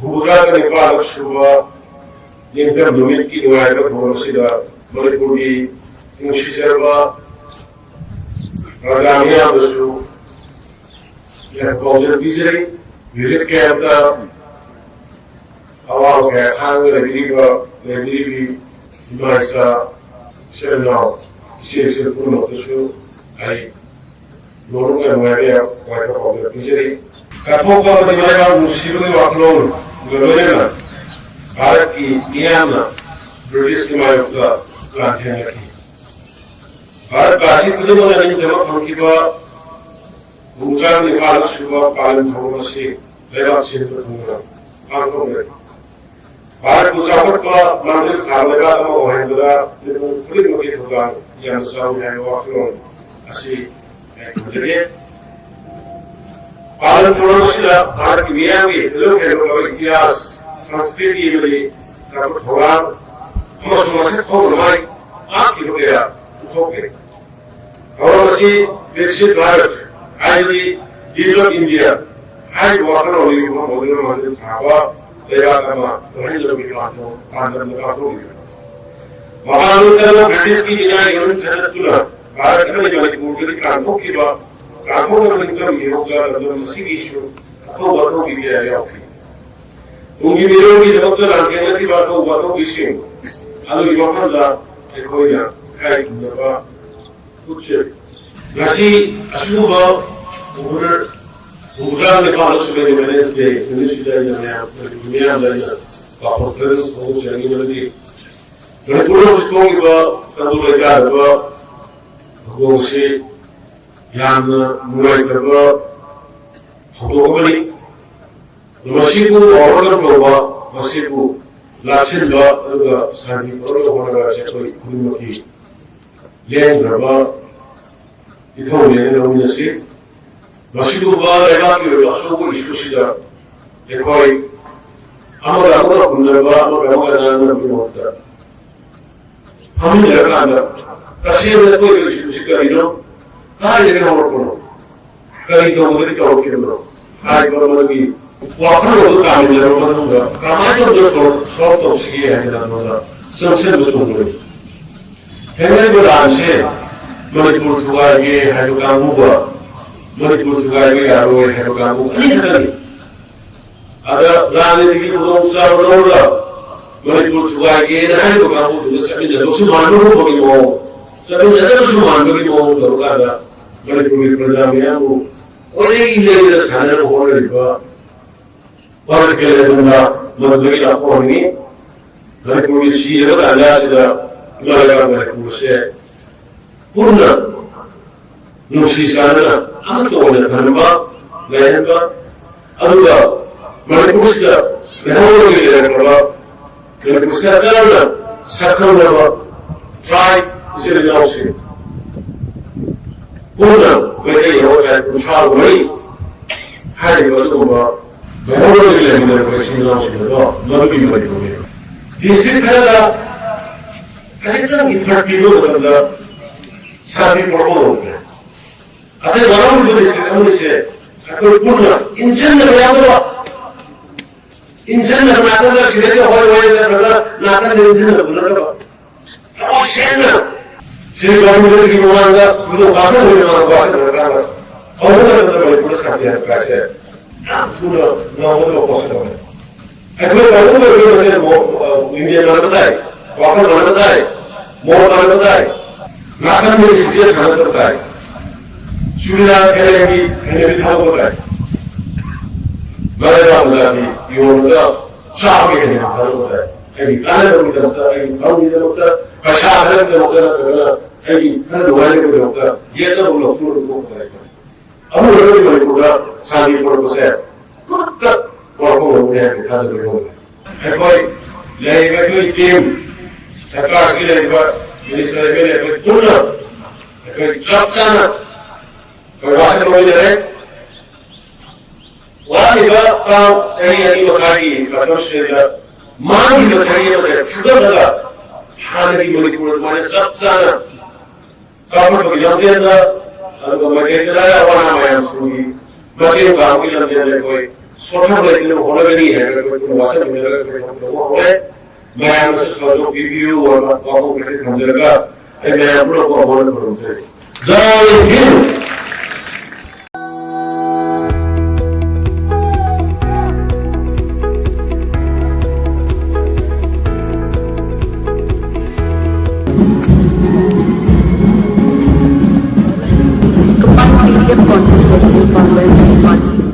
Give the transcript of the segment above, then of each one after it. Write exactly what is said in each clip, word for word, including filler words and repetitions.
ꯍꯨꯝꯐꯨꯇꯔꯥꯒ ꯅꯤꯄꯥꯜ ꯁꯨꯕ ꯅꯤꯡꯊꯝ ꯅꯨꯃꯤꯠꯀꯤ ꯅꯨꯡꯉꯥꯏꯕ ꯊꯧꯔꯝ ꯑꯁꯤꯗ ꯃꯅꯤꯄꯨꯔꯒꯤ ꯅꯨꯡꯁꯤꯖꯔꯕ ꯄ꯭ꯔꯖꯥ ꯃꯤꯌꯥꯝꯗꯁꯨ ꯌꯥꯏꯐ ꯄꯥꯎꯖꯦꯜ ꯄꯤꯖꯔꯤ꯫ ꯔꯤꯂꯤꯐ ꯀꯦꯝꯞꯇ ꯑꯋꯥꯕ ꯀꯌꯥ ꯈꯥꯡꯗꯨꯅ ꯂꯩꯕꯤꯔꯤꯕ, ꯂꯩꯕꯤꯔꯤꯕꯤ ꯏꯃꯥ ꯏꯆꯥ, ꯏꯆꯤꯜ ꯏꯅꯥꯎ, ꯏꯆꯦ ꯏꯆꯜ ꯄꯨꯝꯅꯃꯛꯇꯁꯨ ꯑꯩ ꯅꯣꯡꯂꯨꯛ ꯅꯨꯡꯉꯥꯏꯕ ꯌꯥꯏꯐ ꯄꯥꯎꯖꯦꯜ ꯄꯤꯖꯔꯤ꯫ ꯀꯠꯊꯣꯛꯄ ꯑꯃꯗꯤ ꯃꯂꯩꯕꯥꯛ ꯅꯨꯡꯁꯤꯕꯒꯤ ꯋꯥꯈꯜꯂꯣꯟꯒ ꯂꯣꯏꯅꯅ ꯚꯥꯔꯠꯀꯤ ꯃꯤꯌꯥꯝꯅ ꯕ꯭ꯔꯤꯇꯤꯁꯀꯤ ꯃꯥꯌꯣꯛꯇ ꯂꯥꯟꯊꯦꯡꯅꯈꯤ꯫ ꯚꯥꯔꯠ ꯚꯥꯁꯤ ꯈꯨꯗꯤꯡꯃꯛꯅ ꯅꯤꯡꯇꯝꯕ ꯐꯪꯈꯤꯕ ꯍꯨꯝꯐꯨꯇꯔꯥ ꯅꯤꯄꯥꯜ ꯁꯨꯕ ꯄꯥꯂꯟ ꯊꯧꯔꯝ ꯑꯁꯤ ꯂꯩꯕꯥꯛ ꯁꯤꯟꯕ ꯊꯨꯡꯅ ꯄꯥꯡꯊꯣꯛꯅꯔꯤ꯫ ꯚꯥꯔꯠꯄꯨ ꯆꯥꯎꯈꯠꯄ ꯃꯥꯡꯖꯤꯜ ꯊꯥꯕ ꯂꯩꯕꯥꯛ ꯑꯃ ꯑꯣꯏꯍꯟꯕꯗ ꯃꯤꯄꯨꯝ ꯈꯨꯗꯤꯡꯃꯛꯀꯤ ꯊꯧꯗꯥꯡ ꯌꯥꯝꯅ ꯆꯥꯎꯏ ꯍꯥꯏꯕ ꯋꯥꯈꯜꯂꯣꯟ ꯑꯁꯤ ꯑꯩ ꯊꯝꯖꯒꯦ꯫ ꯄꯥꯂꯟ ꯊꯧꯔꯝ ꯑꯁꯤꯗ ꯚꯥꯔꯠꯀꯤ ꯃꯤꯌꯥꯝꯒꯤ ꯍꯦꯟꯗꯣꯛ ꯍꯦꯟꯗꯣꯛꯂꯕ ꯏꯇꯤꯍꯥꯁ, ꯁꯪꯁꯀ꯭ꯔꯤꯇꯤ ꯑꯃꯗꯤ ꯆꯥꯎꯈꯠ ꯊꯧꯔꯥꯡ ꯑꯃꯁꯨꯡ ꯃꯁꯛ ꯊꯣꯛꯅ ꯃꯥꯏ ꯄꯥꯛꯈꯤꯕ ꯀꯌꯥ ꯎꯠꯊꯣꯛꯈ꯭ꯔꯦ꯫ ꯊꯧꯔꯝ ꯑꯁꯤ ꯕꯤꯛꯁꯤꯠ ꯚꯥꯔꯠ, ꯍꯥꯏꯕꯗꯤ ꯗꯤꯕꯂꯞ ꯏꯟꯗꯤꯌꯥ ꯍꯥꯏꯔꯤꯕ ꯋꯥꯈꯜꯂꯣꯟ ꯑꯗꯨꯒꯤ ꯃꯐꯝ ꯑꯣꯏꯗꯨꯅ ꯃꯥꯡꯖꯤꯜ ꯊꯥꯕ ꯂꯩꯕꯥꯛ ꯑꯃ ꯑꯣꯏꯍꯟꯅꯕꯒꯤ ꯄꯥꯟꯗꯝ-, ꯄꯥꯟꯗꯝꯗ ꯄꯥꯡꯊꯣꯛꯂꯤꯕꯅꯤ꯫ ꯃꯄꯥꯟꯂꯣꯝꯗ ꯕ꯭ꯔꯤꯇꯤꯁꯀꯤ ꯃꯤꯅꯥꯏ ꯃꯅꯨꯡ ꯆꯪꯂꯛꯇꯨꯅ ꯚꯥꯔꯠ ꯑꯃꯗꯤ ꯃꯅꯤꯄꯨꯔꯗꯒꯤ ꯇꯥꯟꯊꯣꯛꯈꯤꯕ, ꯇꯥꯟꯊꯣꯛꯅꯕ ꯅꯤꯡꯇꯝꯒꯤ ꯍꯧꯔꯛꯄ ꯂꯝꯗꯝ ꯑꯁꯤꯒꯤꯁꯨ ꯑꯊꯧꯕ ꯑꯊꯧꯕꯤ ꯀꯌꯥ ꯌꯥꯎꯈꯤ꯫ ꯇꯨꯡꯒꯤ ꯃꯤꯔꯣꯜꯒꯤꯗꯃꯛꯇ ꯂꯥꯟꯊꯦꯡꯅꯈꯤꯕ ꯑꯊꯧꯕ ꯑꯊꯧꯕꯤꯁꯤꯡ ꯑꯗꯨꯒꯤ ꯃꯐꯝꯗ ꯑꯩꯈꯣꯏꯅ ꯏꯀꯥꯏ ꯈꯨꯝꯅꯕ ꯎꯠꯆꯔꯤ꯫ ꯉꯁꯤ ꯑꯁꯤꯒꯨꯝꯕ ꯑꯣꯛꯇꯣꯕꯔ ꯍꯨꯝꯐꯨꯇꯔꯥ ꯅꯤꯄꯥꯜ ꯁꯨꯕ ꯏꯟꯗꯤꯄꯦꯟꯗꯦꯟꯁ ꯗꯦ ꯅꯨꯃꯤꯠꯁꯤꯗ ꯑꯩꯅ ꯃꯌꯥꯝ, ꯃꯤꯌꯥꯝꯗ ꯑꯩꯅ ꯄꯥꯎꯈꯣꯝ ꯈꯔ ꯐꯣꯡꯗꯣꯛꯆꯅꯤꯡꯕꯗꯤ, ꯃꯅꯤꯄꯨꯔꯗ ꯍꯧꯖꯤꯛ ꯊꯣꯛꯂꯤꯕ ꯇꯥꯡꯈꯨꯜ ꯂꯩꯇꯥꯗꯕ ꯊꯧꯗꯣꯛ ꯑꯁꯤ ꯌꯥꯝꯅ ꯅꯨꯡꯉꯥꯏꯇꯕ ꯊꯧꯗꯣꯛ ꯑꯃꯅꯤ꯫ ꯃꯁꯤꯕꯨ overcome ꯇꯧꯕ, ꯃꯁꯤꯕꯨ ꯂꯥꯛꯁꯤꯟꯕ ꯑꯗꯨꯒ ꯁꯥꯟꯇꯤ ꯄꯨꯔꯛꯅꯕ ꯍꯣꯠꯅꯕ ꯑꯁꯤ ꯑꯩꯈꯣꯏ ꯈꯨꯗꯤꯡꯃꯛꯀꯤ ꯂꯦꯡꯗ꯭ꯔꯕ ꯏꯊꯧꯅꯦꯅ ꯂꯧꯃꯤꯟꯅꯁꯤ꯫ ꯃꯁꯤꯒꯨꯝꯕ ꯂꯩꯕꯥꯛꯀꯤ ꯑꯣꯏꯕ ꯑꯆꯧꯕ ꯏꯁꯨꯁꯤꯗ ꯑꯩꯈꯣꯏ ꯑꯃꯒ ꯑꯃꯒ ꯍꯨꯟꯅꯕ, ꯑꯃꯒ ꯑꯃꯒ ꯉꯥꯡꯅꯕꯒꯤ ꯃꯍꯨꯠꯇ ꯐꯝꯃꯤꯟꯅꯔꯀꯥꯟꯗ ꯇꯁꯦꯡꯅ ꯑꯩꯈꯣꯏꯒꯤ ꯏꯁꯨꯁꯤ ꯀꯔꯤꯅꯣ, ꯀꯗꯥꯏꯗꯒꯤ ꯍꯧꯔꯛꯄꯅꯣ, ꯀꯔꯤ ꯇꯧꯕꯗꯒꯤ ꯇꯧꯔꯛꯈꯤꯕꯅꯣ ꯍꯥꯏꯕ ꯃꯗꯨꯒꯤ ꯋꯥꯈꯜꯂꯣꯟꯗꯨ ꯇꯥꯃꯤꯟꯅꯔꯕ ꯃꯇꯨꯡꯗ ꯀꯃꯥꯏꯅ ꯇꯧꯗꯅ ꯁꯣꯜꯕ ꯇꯧꯁꯤꯒꯦ ꯍꯥꯏꯗꯅ ꯑꯩꯉꯣꯟꯗ ꯆꯪꯁꯤꯟꯕ ꯊꯨꯡꯕꯅꯤ꯫ ꯊꯦꯡꯅꯔꯤꯕ ꯂꯥꯟꯁꯦ ꯃꯅꯤꯄꯨꯔ ꯊꯨꯒꯥꯏꯒꯦ ꯍꯥꯏꯕ ꯀꯥꯡꯕꯨꯒ ꯃꯅꯤꯄꯨꯔ ꯊꯨꯒꯥꯏꯕ ꯌꯥꯔꯣꯏ ꯍꯥꯏꯕ ꯀꯥꯡꯕꯨ ꯑꯅꯤꯈꯛꯇꯅꯤ꯫ ꯑꯗ ꯂꯥꯟ ꯑꯅꯤꯒꯤ ꯈꯨꯗꯣꯡꯆꯥꯕ ꯂꯧꯔꯒ ꯃꯅꯤꯄꯨꯔ ꯊꯨꯒꯥꯏꯒꯦꯅ ꯍꯥꯏꯔꯤꯕ ꯀꯥꯡꯕꯨꯗꯨꯒ ꯆꯠꯃꯤꯟꯅꯕꯁꯨ ꯃꯥꯟꯕꯒꯨꯝꯕꯒꯤ ꯃꯑꯣꯡ, ꯆꯠꯃꯤꯟꯅꯗꯕꯁꯨ ꯃꯥꯟꯕꯒꯤ ꯃꯑꯣꯡ ꯇꯧꯔꯀꯥꯟꯗ ꯃꯅꯤꯄꯨꯔꯒꯤ ꯄ꯭ꯔꯖꯥ ꯃꯌꯥꯝꯕꯨ ꯀꯣꯏꯂꯩ ꯂꯩꯔ ꯁꯥꯟꯅꯅꯕ ꯍꯣꯠꯅꯔꯤꯕ ꯄꯥꯔꯠ ꯀꯌꯥ ꯂꯩꯕꯅ ꯃꯗꯨꯗꯒꯤ ꯂꯥꯞꯊꯣꯛꯍꯟꯅꯤꯡꯉꯤ꯫ ꯃꯅꯤꯄꯨꯔꯒꯤ ꯁꯤꯔꯕ ꯇꯥꯟꯖꯥ ꯑꯁꯤꯗ ꯏꯃꯥ ꯂꯩꯕꯥꯛ ꯃꯅꯤꯄꯨꯔꯁꯦ ꯄꯨꯟꯅ ꯅꯨꯡꯁꯤ ꯆꯥꯟꯅꯅ ꯑꯃꯠꯇ ꯑꯣꯏꯅ ꯊꯝꯕ, ꯂꯩꯍꯟꯕ, ꯑꯗꯨꯒ ꯃꯅꯤꯄꯨꯔꯁꯤꯗ ꯃꯤꯍꯧꯔꯒꯤ ꯂꯩꯔꯛꯂꯕ ꯃꯅꯤꯄꯨꯔꯁꯤꯗ ꯀꯔꯝꯅ ꯁꯛꯈꯪꯅꯕ ꯇ꯭ꯔꯥꯏꯕ ꯏꯆꯤꯜ ꯏꯅꯥꯎꯁꯤꯡ ꯄꯨꯟꯅ ꯃꯩꯇꯩ ꯍꯧꯔꯛꯂꯦ ꯀꯨꯟꯊ꯭ꯔꯥ ꯃꯔꯤ ꯍꯥꯏꯔꯤꯕ ꯑꯗꯨꯒꯨꯝꯕ ꯃꯩꯍꯧꯔꯣꯟꯒꯤ ꯂꯩꯃꯤꯟꯅꯔꯛꯄ ꯏꯆꯤꯜ ꯏꯅꯥꯎꯁꯤꯡ ꯑꯗꯣ ꯃꯗꯨꯒꯤ ꯃꯅꯤꯄꯨꯔꯅꯤ꯫ ꯗꯤꯁꯇ꯭ꯔꯤꯛ ꯈꯔꯗ ꯈꯖꯤꯛꯇꯪ ꯏꯐꯔꯠ ꯄꯤꯕ ꯃꯇꯝꯗ ꯁꯥꯟꯇꯤ ꯄꯨꯔꯛꯄ ꯉꯝꯈ꯭ꯔꯦ꯫ ꯑꯇꯩ ꯋꯥꯔꯧꯔꯤꯕ ꯗꯤꯁꯇ꯭ꯔꯤꯛ ꯑꯃꯅꯤꯁꯦ ꯑꯩꯈꯣꯏ ꯄꯨꯟꯅ ꯏꯟꯁꯤꯟꯅꯕ ꯌꯥꯗꯕ, ꯏꯟꯁꯤꯟꯅꯕ ꯅꯥꯀꯟꯗ ꯁꯤꯗꯩꯗ ꯍꯣꯏ ꯍꯣꯏ ꯅꯠꯇ꯭ꯔꯒ ꯅꯥꯀꯟꯗ ꯏꯟꯁꯤꯟꯅꯕ ꯅꯠꯇꯕ ꯊꯃꯣꯏ ꯁꯦꯡꯅ ꯁꯤꯗ ꯀꯝꯄ꯭ꯌꯨꯇꯔꯒꯤ ꯃꯃꯥꯡꯗ ꯃꯤꯅꯣꯛ ꯄꯥꯊꯣꯛꯄꯒꯤ ꯃꯃꯥꯡꯗ ꯋꯥꯁꯛꯅꯔꯀꯥꯟꯗ ꯍꯧꯕ ꯃꯇꯝꯗ ꯃꯅꯤꯄꯨꯔꯗ ꯁꯥꯟꯇꯤ ꯍꯥꯏꯕ ꯀꯥꯏꯁꯦ ꯌꯥꯝ ꯊꯨꯅ ꯉꯝꯒꯗꯕ ꯄꯣꯠꯁꯛ ꯑꯃꯅꯤ꯫ ꯑꯩꯈꯣꯏ ꯀꯥꯡꯕꯨ ꯑꯣꯏꯕ ꯃꯁꯦꯟ ꯃꯣ-, ꯑ, ꯏꯟꯗꯤꯌꯟ ꯃꯥꯟꯅꯕ ꯇꯥꯏ, ꯋꯥꯈꯜ ꯃꯥꯟꯅꯕ ꯇꯥꯏ, ꯃꯣꯠ ꯃꯥꯟꯅꯕ ꯇꯥꯏ, ꯅꯥꯀꯟꯒꯤ ꯁꯤꯛꯁꯦ ꯁꯥꯟꯅꯗꯕ ꯇꯥꯏ꯫ ꯁꯨꯔꯤꯅꯥ ꯈꯦꯂꯦꯟꯒꯤ ꯍꯩꯅꯕꯤ ꯊꯥꯗꯣꯛꯄ ꯇꯥꯏ꯫ ꯃꯔꯩꯕꯥꯛ ꯃꯆꯥꯗꯤ ꯌꯣꯜꯂꯒ ꯆꯥꯕꯒꯤ ꯍꯩꯅꯕꯤ ꯊꯥꯗꯣꯛꯄ ꯇꯥꯏ꯫ ꯑꯩꯒꯤ ꯀꯥꯟꯅꯕꯒꯤꯗꯃꯛꯇ, ꯑꯩꯒꯤ ꯐꯪꯒꯤꯗꯃꯛꯇ, ꯄꯩꯁꯥ ꯈꯔꯒꯤꯗꯃꯛꯇ ꯅꯠꯇ꯭ꯔꯒꯅ ꯑꯩꯒꯤ ꯈꯔ ꯅꯨꯡꯉꯥꯏꯅꯕꯒꯤꯗꯃꯛꯇ ꯌꯦꯠꯅꯕ ꯂꯧꯊꯣꯛꯑꯒ ꯊꯣꯛꯄ ꯇꯥꯏ꯫ ꯑꯃꯨꯛ ꯍꯟꯗꯛꯀꯤ ꯃꯅꯤꯄꯨꯔꯗ ꯁꯥꯟꯇꯤ ꯄꯨꯔꯛꯄꯁꯦ ꯈꯨꯗꯛꯇ ꯄꯨꯔꯛꯄ ꯉꯝꯒꯅꯤ ꯍꯥꯏꯕꯒꯤ ꯊꯥꯖꯕ ꯂꯩꯍꯧꯔꯤ꯫ ꯑꯩꯈꯣꯏ ꯂꯩꯔꯤꯕ ꯑꯩꯈꯣꯏ ꯇꯤꯝ, ꯁꯔꯀꯥꯔꯒꯤ ꯂꯩꯔꯤꯕ ꯃꯤꯅꯤꯁꯇꯔ ꯑꯦꯝ ꯑꯦꯜ ꯑꯦ ꯑꯩꯈꯣꯏ ꯄꯨꯟꯅ ꯑꯩꯈꯣꯏ ꯆꯞ ꯆꯥꯅ ꯑꯩꯈꯣꯏ ꯋꯥꯁꯛ ꯂꯣꯏꯅꯔꯦ꯫ ꯋꯥꯠꯂꯤꯕ ꯇꯥꯡ ꯆꯍꯤ ꯑꯅꯤ ꯃꯈꯥꯏꯒꯤ ꯃꯇꯝꯁꯤꯗ ꯃꯥꯡꯈꯤꯕ ꯆꯍꯤ ꯑꯃꯁꯦ ꯐꯨꯒꯠꯂꯒ ꯍꯥꯟꯅꯒꯤ ꯃꯅꯤꯄꯨꯔ ꯑꯗꯨꯃꯥꯏꯅ ꯆꯞ ꯆꯥꯅ ꯆꯥꯎꯈꯠꯄꯒꯤ ꯂꯝꯖꯦꯜꯗ, ꯑꯗꯨꯒ ꯃꯩꯇꯩ ꯂꯥꯏꯔ ꯑꯋꯥ ꯑꯅꯥ ꯃꯌꯥꯝꯁꯤꯡꯒꯤ ꯃꯇꯦꯡ ꯄꯥꯡꯕꯒꯤ ꯂꯝꯖꯦꯜꯗ ꯑꯩꯈꯣꯏ ꯁꯣꯟꯊꯕ ꯂꯩꯇꯅꯕ ꯍꯣꯠꯅꯒꯅꯤ ꯍꯥꯏꯔꯒ ꯑꯩꯈꯣꯏ ꯄꯨꯟꯅ ꯋꯥꯁꯛꯃꯤꯟꯅꯔꯒ ꯑꯩꯈꯣꯏ ꯊꯕꯛ ꯇꯧꯕ ꯍꯧꯔꯦ꯫ ꯃꯌꯥꯝꯅꯁꯨ ꯁꯍꯖꯣꯛ ꯄꯤꯕꯤꯌꯨ ꯍꯥꯏꯅ ꯋꯥꯐꯝ ꯈꯔꯁꯤ ꯊꯝꯖꯔꯒ ꯑꯩ ꯃꯌꯥꯝ ꯄꯨꯝꯅꯃꯛꯄꯨ ꯑꯃꯨꯛ ꯍꯟꯅ ꯈꯨꯔꯨꯝꯖꯔꯤ꯫ ꯖꯥꯏ ꯍꯤꯟꯗ꯫ Combined P D F contingent with Congress and parties.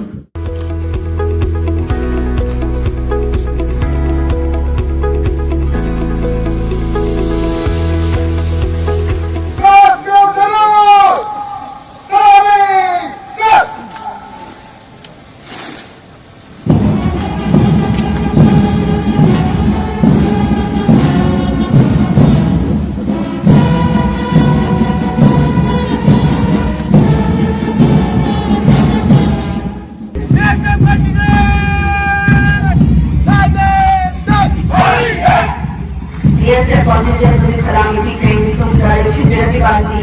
B S F contingent to the Salami Peak Range, Tumdar, Shindra Tripasi.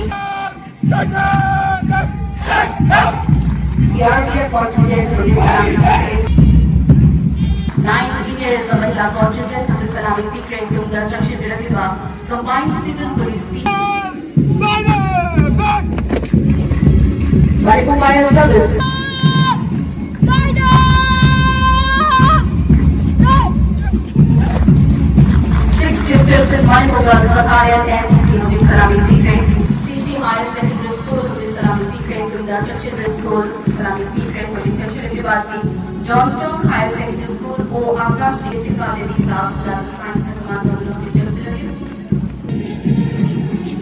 C R P F contingent to the Salami Peak Range. Nine Indian Reserve Mahila contingent to the Salami Peak Range, Tumdar, Shindra Tripasi. Combined civil police. Manipur Fire Service. Six district Manipur girls were hired and sixteen of these Karami P K. C C Higher Secondary School, Salami P K, Tunda Children's School, Salami P K, Tunda Children's School, Johnstown Higher Secondary School, O Akash, Basic Academy Class, Science and Command, Teacher Syllabus.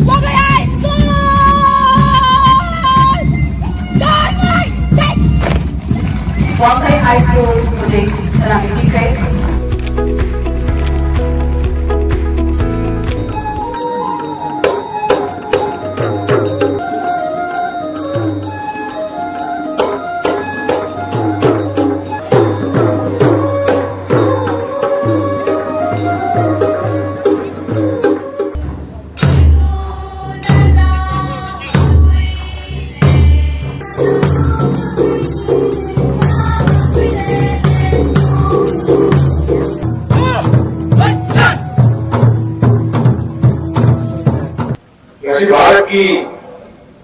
Wakai High School! Wakai High School today, Salami P K. ꯀꯤ